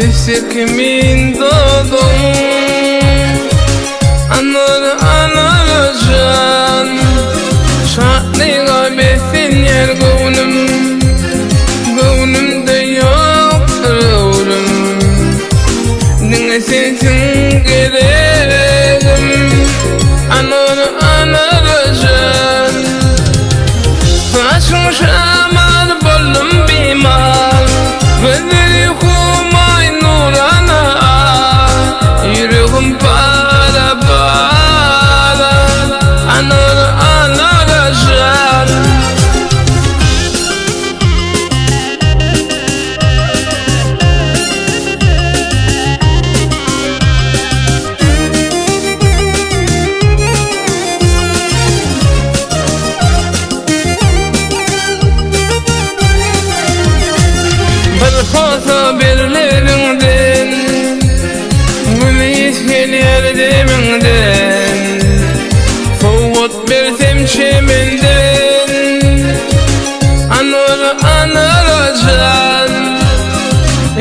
Pisse kimin doduň Anar anar jan Şatlyga beslenýär göwnüm Göwnümde ýokdur öwrüm Diňe sensiň geregim Anar anar jan Saçyň şamal boldum bimal Gözleri humaý nurana Ýüregim para para Anar anar jan. Bir posa bir lebiňden Gül ys gelýär demiňden Sowgat bersem çemenden Anar anar jan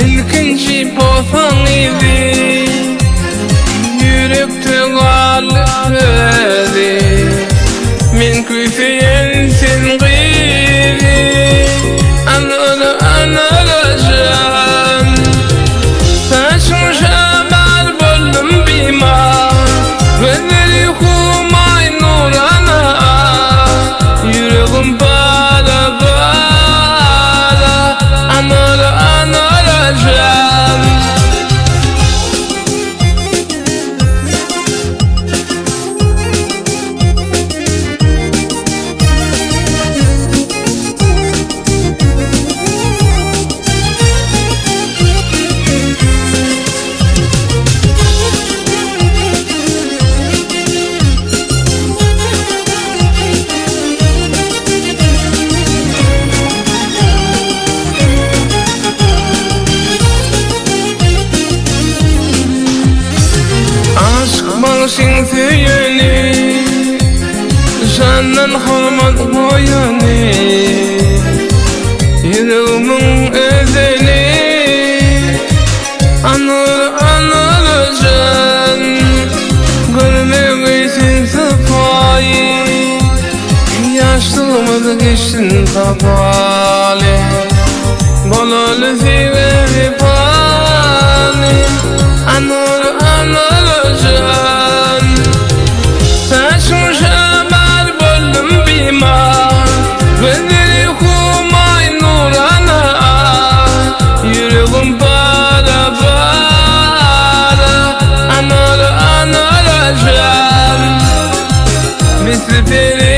Ilkinji posaň yzy Ýürekde galdy özi Men küýseýän sen gyzy Anar anar jan Saçyň şamal boldum bimar Gözleri humaý nurana Ýüregim para para Anar anar jan. Aşk bagşyň söýeni, Jandan hormat goýany, Ýüregimiň özeni, Anur, Anur jan, Görmegi sen sypaýy, Ýaşlygymyz geçsin sapaly, Bolaly söýgä wepaly, Anur, Anur jan. Saçyň şamal boldum bimar, Gözleri humaý nurana, Ýüregim para-para, Anur, Anur jan. Misli peri.